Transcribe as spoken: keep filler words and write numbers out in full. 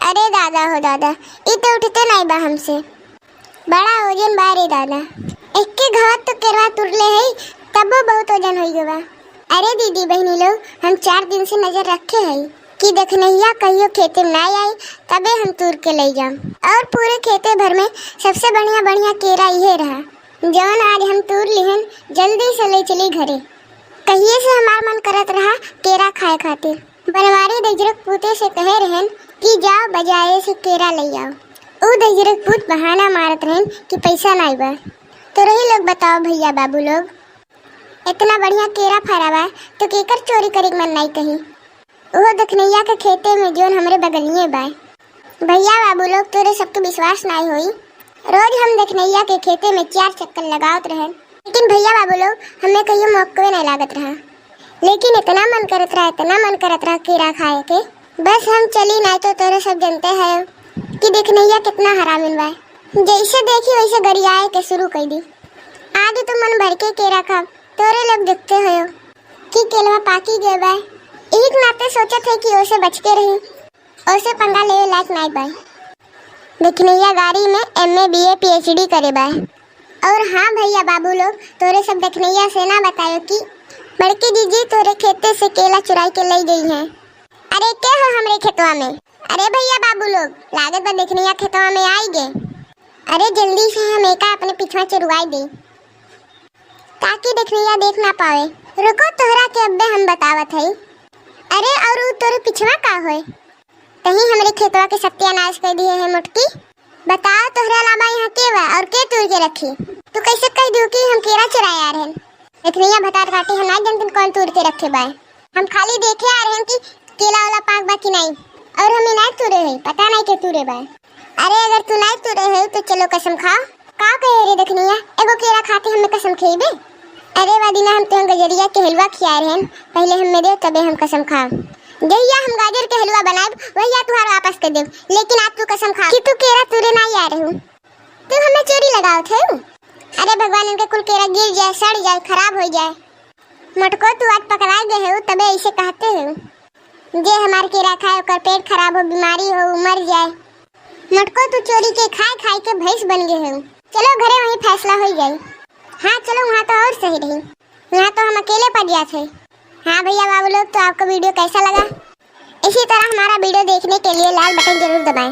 अरे दादा हो दादा, ई तो उठते नाई बा हमसे। बड़ा ओजन बा रे दादा। एक्के घात तो केरवा तुरले हई, तबो बहुत ओजन होई गवा। अरे दीदी बहिनी लोग, हम चार दिन से नजर रखे हई कि देखनैया कहियो खेते में ना आई, तबे हम तूर के ले जाम। और पूरे खेते भर में सबसे बढ़िया बढ़िया केरा इहे रहा, जवन आज हम तूर लिहन, जल्दी से ले चली घरे। कहिए से हमार मन करत रहा केरा खाए खातिर। बनवारी दहिजरक पूते से कहे रहन कि जाओ बजारे से केरा ले आओ। ऊ दहिजरक पूत बहाना मारत रहन कि पैसा नाई बा। तो रही लोग बताओ भैया बाबू लोग, इतना बढ़िया केरा फरा बा तो केकर चोरी करे के मन नाई कही। ओहो देखनैया के खेते में जोन हमरे बगलिए बा। भैया बाबू लोग तोरे सबके विश्वास नाई होई, रोज हम देखनैया के खेते में चार चक्कर लगावत रहन, लेकिन भैया बाबू लोग हमें कहियो मौकवे नाई लागत रहा। लेकिन इतना मन करत रहा, इतना मन करत रहा केरा खाए के, बस हम चली नाई तो तोरे सब जनते हैं कि देखनैया कितना हरामिन बा। जैसे देखी वैसे गरियाए के शुरू कर दी। आज तो मन भर के केरा खाब, तोरे लोग देखते हो कि केलवा पाकी गए बा। एक नाते सोचत है कि ओसे बच के रही, ओसे पंगा लेवे लायक नाई बा। देखनैया गाड़ी में एमए, बीए, पीएचडी करे बा। और हाँ भैया बाबू लोग, तोरे सब देखनैया से ना बतायो कि बड़की जीजी तोरे खेते से केला चुराई के ले गई हैं। अरे के हो हमरे खेतवा में? अरे भैया बाबू लोग, लागत बा देखनैया खेतवा में आई गए। अरे जल्दी से हम एका अपने पिछवा चुरवाई दे, ताकि देखनैया देख ना पावे। रुको, तोहरा के अब्बे हम बतावत हई। अरे और उ तोरे पिछवा का होए? कहीं हमरे खेतवा के सत्यानाश कर दिए है मोटकी। बताओ तोहरे अलावा यहाँ के बा और के तूर के रखी? तू कैसे कह दू कि हम केरा चुराए आ रहन? देखनैया भतार काटे हम ना जानतन कौन तूर के रखे बा। हम खाली देखे आ रहन कि केला वाला पाक बा कि नहीं, और हम इनार तूरे है, पता नहीं के तूरे बा। अरे अगर तू नहीं तूरे है तो चलो कसम खाओ। का कहे रे देखनैया, एगो केरा खाते हमें कसम खेबे? अरे वा दिना हम तुहन गजरिया के हलवा खियाए रहन, पहले हमें दे तबे हम कसम खाओ। जहिया हम गाजर के हलवा बनाएब वहिया तुहार वापस कर देब, लेकिन आज तू कसम खा कि तू केरा तूरे नहीं आ रहू। तू हमें चोरी लगावत है। अरे भगवान, इनके कुल केरा गिर जाए, सड़ जाए, खराब हो जाए। मोटको तू आज पकड़ाए गए हो तबे ऐसे कहते हो। जे हमार केरा खाए ओकर पेट खराब हो, बीमारी हो, उ मर जाए। मोटको तू चोरी के खाए खाए के भैंस बन गए हो। चलो घरे वहीं फैसला हो जाए। हाँ चलो, वहाँ तो और सही रही, वहाँ तो हम अकेले पड़ जाते। हाँ भैया बाबू लोग, तो आपको वीडियो कैसा लगा? इसी तरह हमारा वीडियो देखने के लिए लाल बटन जरूर दबाएं।